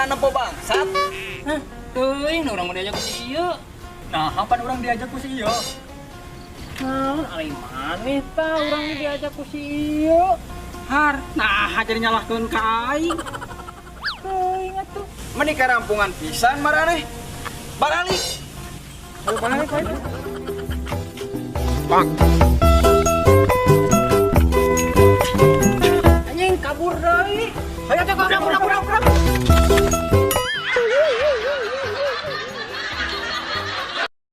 Geura nempo bangsat. Hah, teuing nu urang mah diajak ku si ieu. Nah, kapan urang diajak ku si ieu? Naon ari maneh tah urang ini diajak ku si ieu. Har, nah jadi nyalahkeun ka aing. Teuing atuh. Meni karampungan pisan maraneh. Baralik. Ayo balik ayo. Anjing kabur deui. Ayo teh kabur kabur kabur.